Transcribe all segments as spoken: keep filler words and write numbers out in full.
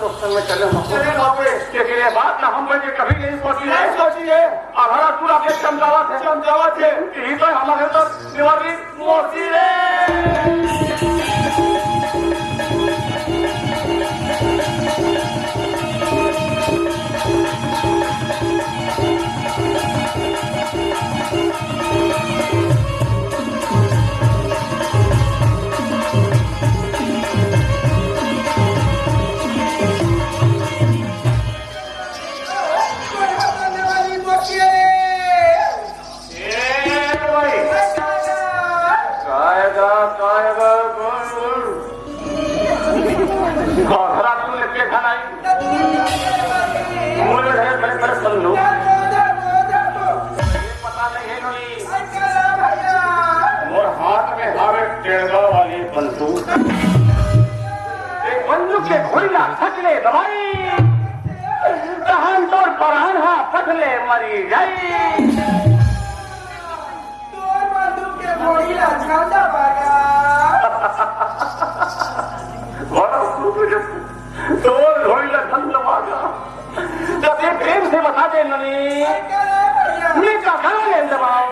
संग में चले हम। चले बाबू रे। लेकिन ये बात ना हम बन के कभी नहीं सोची है। नहीं सोची है। और हरा पूरा के चमकावत है। चमकावत है। यही तो हमारे तो निवारी मोती रे। ए भाई। कायदा, कायदा, कायदा। घरा तू लेके खाना आई। मुझे घर बड़े बड़े बंधु। पता नहीं है नोनी। मोर हाथ में हावे टेड़वा वाली बंदूक। एक बंदूक के घोड़ी ना थकले दवाई। तहन तोर परान हा फटले मरी जाई। तोर बंदूक के गोली ला झंडा बागा। बड़ा खूब है। तोर गोली ला झंडा बागा। तो ये प्रेम से बता दे ननी। मैं का घर ले दबाओ।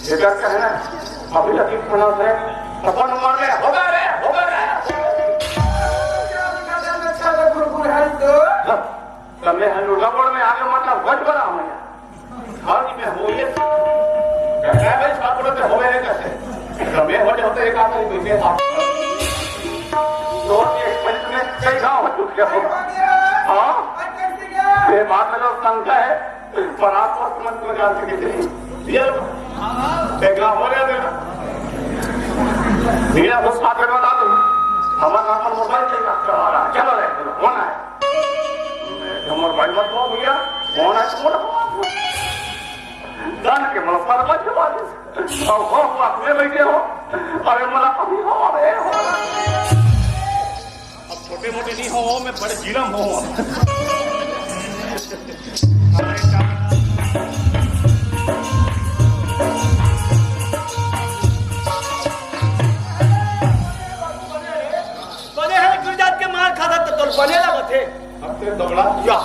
ये क्या कहना? अभी तक इस तरह से अपन उम्र में होगा रे, होगा रे। हाँ, तब मैं हलूगा बोर्ड में आगे मतलब वट बना हूँ मैं। हाँ जी, मैं हूँ ये। मैं भाई छात्र में हो गए कैसे? तो मैं हो जाता एक आदमी बीच में था। तो ये पहले तुम्हें कई गाँव हो चुके हो। हाँ? ये बात में तो शंका है। पर आप तो समझ में जान सके थे। ये देखा हो गया मेरा। मेरा वो साथ में बता दो। हमारा नाम मोबाइल से बात करवा रहा है। चलो रे, चलो, कौन है? तो मोबाइल मत दो भैया, कौन है? कौन है? जान के मतलब पर बच्चे वाले। अब हो, हो, अपने बैठे हो। अरे मला अभी हो, अरे हो। अब छोटे मोटे नहीं हो, मैं बड़े जिलम हो। बने है, गुजरात के मार खाता तो तोर बने लागत है। अब तेरे दबड़ा। या।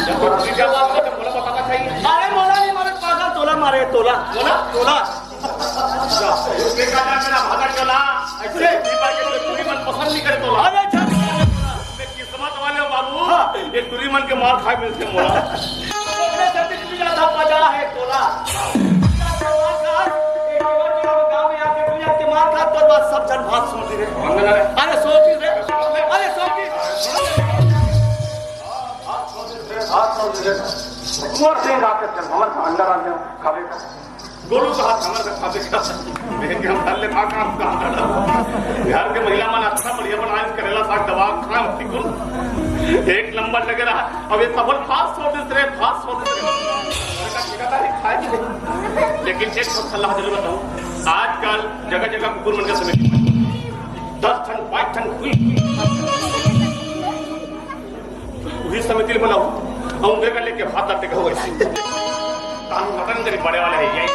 जब तू दूसरी क्या बात कर, तो बोला बताना चाहिए। अरे मोला नहीं मारे, पागल तोला मारे, तोला। बोला? तोला। या। उसने कहा, "मेरा भागा चला।" ऐसे दीपा के लिए पूरी मन पसंद नहीं करे तोला। अरे, झगड़ा। मैं किस्मत वाले हूँ बाबू। हाँ। ये टूरी मन के मार खाए मिलते मोला। ओकरे से भी टूरी ज्यादा पजा है तोला। एक बार गाँव में आके टूरी के मार खा तो बस सब जन बात सुन रहे। अरे सोच रहे, अरे सोच रहे। हाथ छोड़ दे, हाथ छोड़ दे। कुंवर सिंह आके चल, हमारे अंदर आ जाओ, खावे का। गोलू का हाथ हमारे साथ देखा। लेकिन हम डाल ले था काम का। घर के महिला मन अच्छा बढ़िया बनाए, करेला साग दवा खाए, तिकुल। एक नंबर लगे रहा। अब ये तबल फास्ट हो दे रे, फास्ट हो दे रे। घर का ठेकेदारी खाए कि नहीं? लेकिन एक ठो सलाह जरूर बताऊं, आजकल जगह जगह कुकुर मन का समय दस ठन, पाँच ठन, हुई, हुई। उही समिति ले बनाऊ, अउ उंगरे का लेके भात आते कहो ऐसे। तान मटन करी बड़े वाले है, ये, ये।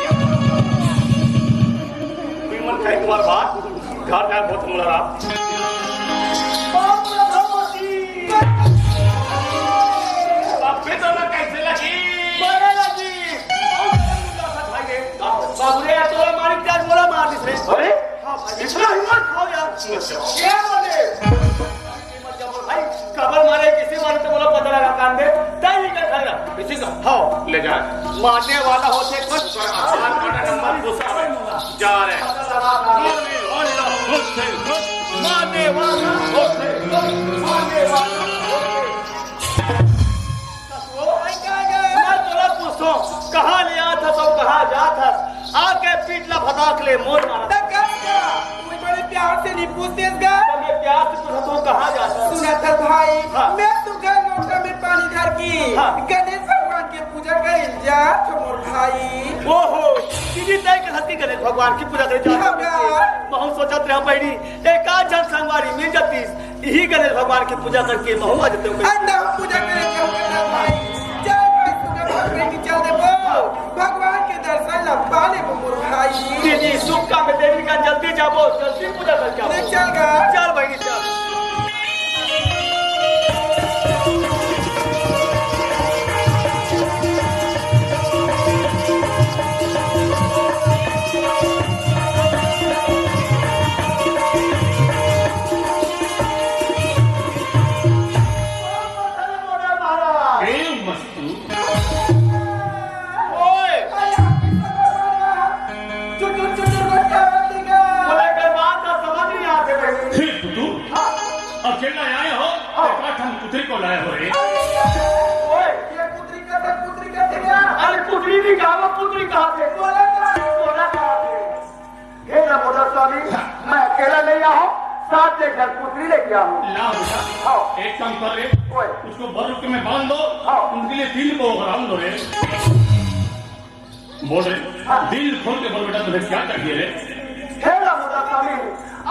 कोई मन खाए तुम्हारे भात, घर जाए बहुत मुला रहा। बाप रे, भगवती। बाप रे, तो ना कैसे लगी? बड़े लगी। बाप रे, यार, तोला मारी प्याज मोला मार दिस रे। अरे, हाँ भाई। इतना हिम्मत? हाँ यार। अच्छा। क्या बोले? भाई, कबर मारे, किसी मारे तो बोला पता लगा, कान दे, तय नहीं कर खाएगा। किसी का? हाँ। ले जा। मारने वाला होते कुछ, पर आसान मारने नंबर दूसरा है। जा रहे। मारने वाला होते कुछ, मारने वाला होते। मैं तोला पूछथों, कहाँ ले आत हस अउ कहाँ जात हस? आके पीठ ला भदाक ले मोर मारा। त कस का? कोई बड़े प्यार से नहीं पूछतेस गा? तब ये प्यार से पूछथों, कहाँ जात हस? सुनत हस भाई, हाँ। मैं तो घर लोटा में पानी धर के हाँ। गणेश भगवान के पूजा कइल जात हो मोर भाई। ओहो, दीदी तय के हती गणेश भगवान के पूजा करे जात हो। हाँ। महू सोचत रहा बहिनी, एक आध झन संगवारी मिल जतिस, इही गणेश भगवान के पूजा करके महू आ जतेंव। अंडा पूजा करे जात हो भाई। चल भाई, सुबह भगवान की चल देबो। भगवान के दर्शन ला पा लेबो मोर भाई। दीदी, सुख का में देरी का, जल्दी जाबो, जल्दी पूजा करके आबो। ले चल गा। चल बहिनी, चल। महाराज। ए मस्तू। ओए। चुचुर, चुचुर, बच्चा, बच्ची का। बोले, के बात का समझ नहीं आते भाई। फिर तू हाँ। अकेला आए हो, हाँ। एक आठ हम कुतरी को लाए हो रे। ओए, ये कुतरी का था, कुतरी का था क्या? अरे, कुतरी नहीं कहा, वो कुतरी कहा थे। बोला कहा थे? बोला कहा थे? हे लंबोदर स्वामी, मैं अकेला नहीं आया हूँ, सात एक घर पुत्री लेके आया हूँ। लाओ बेटा, हाँ। एक काम कर रे, ओए। उसको भर के में बांध दो, हाँ। उनके लिए तीन को हराम दो रे। बोल रे, हाँ। दिल खोल के बोल बेटा, तुम्हें क्या चाहिए रे? हे लंबोदर स्वामी,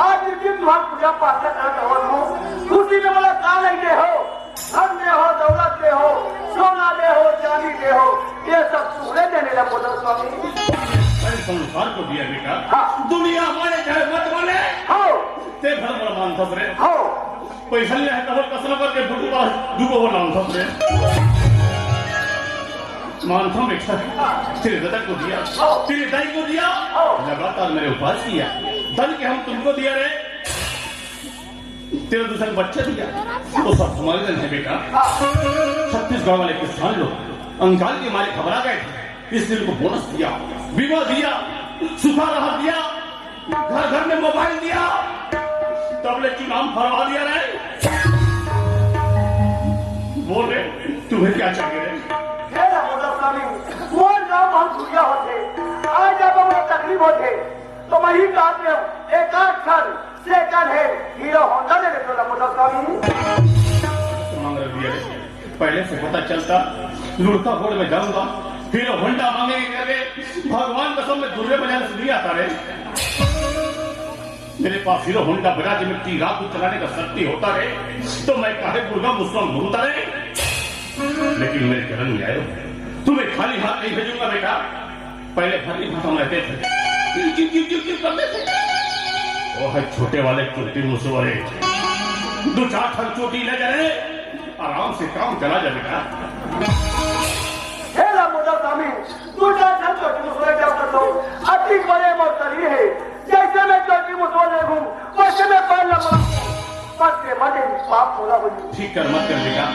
आज जिस दिन तुम्हारा पूजा पाठ करता हूँ, खुशी में बोला का नहीं दे हो? धन दे हो, दौलत दे हो, सोना दे हो, चांदी दे हो, ये सब तूने देने ला बोलो स्वामी। अरे संसार को दिया बेटा। हाँ। दुनिया माने चाहे मत माने। हाँ। ते भर बड़ा मानथस रे। हाँ। पैसा ले है तब कसम करके फुटू बड़ा दुगो वो मानथस रे। मानथस बेटा। तेरे दादा को दिया। हाँ। तेरे दाई को दिया। हाँ। लगातार मेरे उपास किया। धन के हम तुमको दिया रे। तेरा दूसरा बच्चा दिया, वो सब हमारे धन है बेटा। छत्तीसगढ़ वाले किसान लोग कंगाल के मारे घबरा गए थे, इसलिए उनको बोनस दिया, बीमा दिया, सूखा राहत दिया, घर घर में मोबाइल दिया, तब ले चुनाव फरवा दिया रे। बोल रे, तुम्हें क्या चाहिए रे? हे रामदास स्वामी, वो नाम हम दुनिया होते, आज जब हमें तकलीफ होते, तो मैं ही कहते हूँ, एक आध क्षण सेकंड है, हीरो होंडा ले लेते हो लंबोदर स्वामी। मांग रख दिया रे। पहले से पता चलता, लुढ़का होड़ में जाऊंगा, हीरो होंडा मांगेंगे करके। भगवान कसम, मैं दुर्रे बजाने से नहीं आता रे। मेरे पास हीरो होंडा बजाज में टी रात को चलाने का शक्ति होता रे, तो मैं काहे गुड़गा मुस्लिम घूमता रे। लेकिन मेरे चरण में आयो, तुम्हें खाली हाथ नहीं भेजूंगा बेटा। पहले भरली भाषा में रहते थे, क्यों, क्यों, क्यों, क्यों करते थे। वो है छोटे वाले चोटी मुसवरे, दो चार थन चोटी ले जा रहे, आराम से काम चला जा बेटा। हे लंबोदर स्वामी, दो चार थन चोटी मुसवरे क्या करता हूँ? अति बड़े मोर शरीर है, जैसे मैं चोटी मुसवरे घूम, वैसे मैं पैर लंबा। मत के मत के पाप होला हो जी। फिकर मत कर बेटा,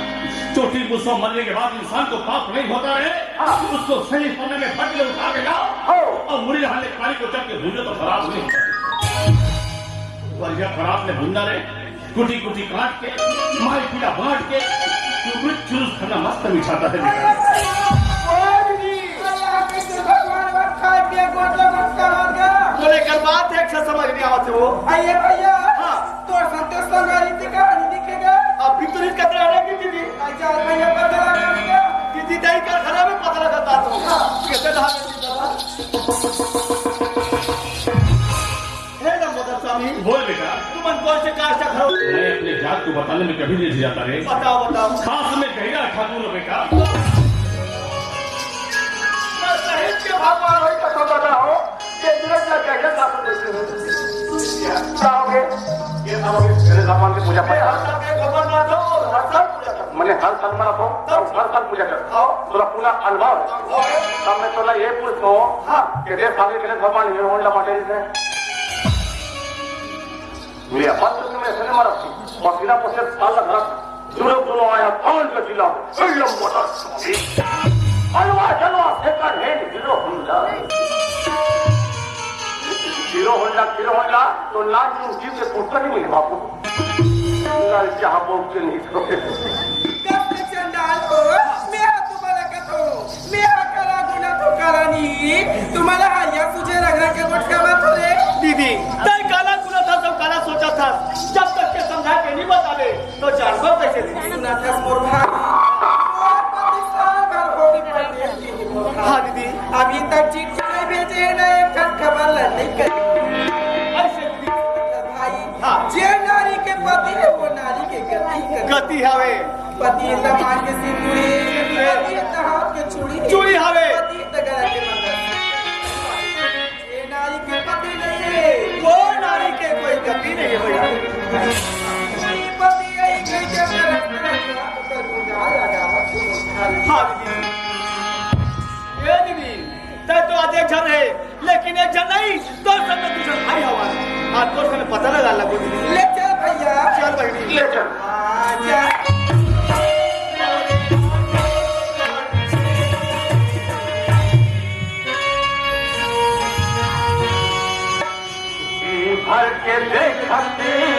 चोटी मुसवा मरने के बाद इंसान को पाप नहीं होता रे। हाँ। उसको सही समय में फट ले उठा के लाओ। हो। और मुड़ी हाथ एक पानी को चढ़ के भूंजो तो खराब नहीं होता। बढ़िया खराब ने भूंजा रे, कुटी कुटी काट के, माई पीड़ा बांट के, चुरुस चुरुस खाना मस्त मिठाता है बेटा। ओए जी, अल्लाह के भगवान खाए पिए गोटा गोटा हो गया। बोले कर बात एक से समझ नहीं आवत है वो। आइए भैया। हाँ। तोर संतोष संगारी ते कहानी दिखेगा। अब भी तो इसका तरह रहेगी दीदी। अच्छा, भैया पता लगा क्या? दीदी दाई का घर में पता लगा था तो। हाँ। कैसे रहा दीदी दादा? हे लंबोदर स्वामी। बोल बेटा। तुमन कौन से कास्ट का घर हो? मैं अपने जात को बताने में कभी नहीं झिझकता रे। बताओ, बताओ। खास में गहिरा ठाकुर हो बेटा। मैं सहित के भगवान हो, कसम बता हो। ये तुरंत लग गया, ये साथ में देखते हो। क्या आओगे? ये आओगे, मेरे भगवान की पूजा पाठ। हर साल के भगवान मानता हूँ, हर साल पूजा करता हूँ। मैंने हर साल माना था, और हर साल पूजा करता हूँ। आओ। थोड़ा पूरा अनुभव है। आओ। तब मैं थोड़ा ये पूछता हूँ हाँ। कि देश आगे के लिए भगवान ये होने लगा तेरे से। मेरे अपन तो मैं सुने मारा, पसीना पसीना साल लग रहा। दुनो दुनो आया कौन का जिला? ए लंबोदर स्वामी। अलवा जलवा second hand Hero Honda। Hero Honda, Hero Honda, तो लाल जीव जीव के कुत्ता नहीं मिले बापू। लाल चाह बहुत के नहीं तो। कब से चंडाल हो, मैं हाथ तुम्हारा कथो। मेरा काला गुना तो काला नहीं, तुम्हाला हालिया तुझे रगड़ा के गोठ्या मत हो रे। दीदी, तय काला गुना था, सब काला सोचा था। जब तक के समझा के नहीं बतावे, तो जानवर कैसे थे? सुना था मोर भाई, मोर पति साल भर होली पर तक चिट्ठी नहीं भेजे, ना एक ठन खबर ला नहीं करे। ऐसे भाई, हाँ। जे नारी के पति हे, वो नारी के गति करे। गति हवे। पति त मांग के सिंदूरी, पति त हाथ के चूड़ी, चूड़ी हवे। पति त गला के मंगलसूत्र। जे नारी के पति नहीं हे, वो नारी के कोई गति नहीं हे भैया। पति यही कह के अपना रास्ता लगा, ओकर गुजार लगावत। हाँ दीदी। ए दीदी, तैं तो आज एक झन हे, लेकिन एक झन नहीं, तोर संग दू झन भाई हवय। आज तोर संग पता लगा लगो दीदी। ले चल भैया। चल बहिनी। ले चल। आजा। जी भर के देखती